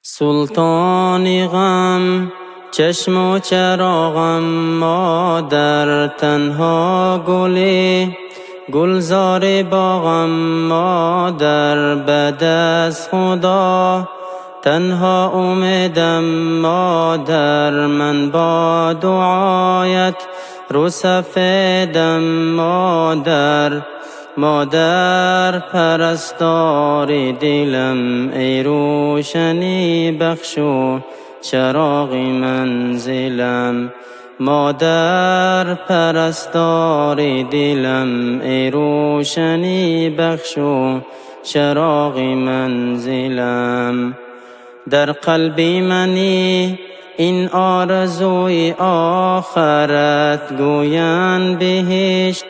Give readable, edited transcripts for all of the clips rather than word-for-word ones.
Султони ғам, чашму чароғам модар, танҳо гули гулзори боғам модар, баъд аз Худо танҳо умедам модар, ман бо дуоят рӯсафедам модар. Модар, парастори дилам, эй рӯшанӣ бахшу чароғи манзилам. Модар, парастори дилам, эй рӯшанӣ бахшу чароғи манзилам. Дар қалби мани ин орзуи охират, гӯянд биҳишт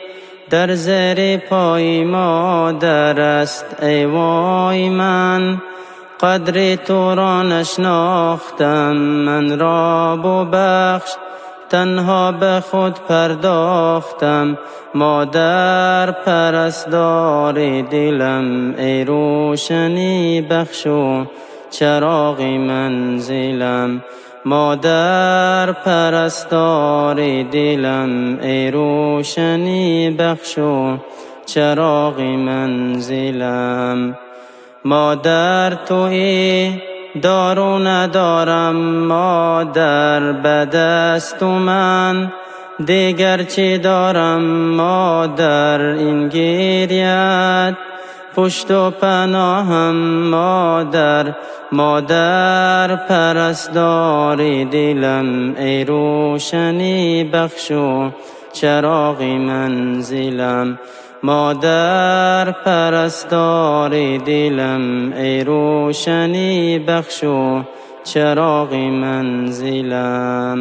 дар зери пои модар аст. Эй вой, ман қадри туро нашнохтам, манро бубахш, танҳо ба худ пардохтам. Модар, парастори дилам, эй рӯшанӣ бахшу чароғи манзилам. Модар, парастори дилам, эй рӯшанӣ бахшу чароғи манзилам. Модар, туӣ дору надорам модар, ба дасту ман дигар чӣ дорам модар? Ин гирят пушту паноҳам модар. Модар, парастори дилам, эй рӯшанӣ бахшу чароғи манзилам. Модар, парастори дилам, эй рӯшанӣ бахшу чароғи манзилам.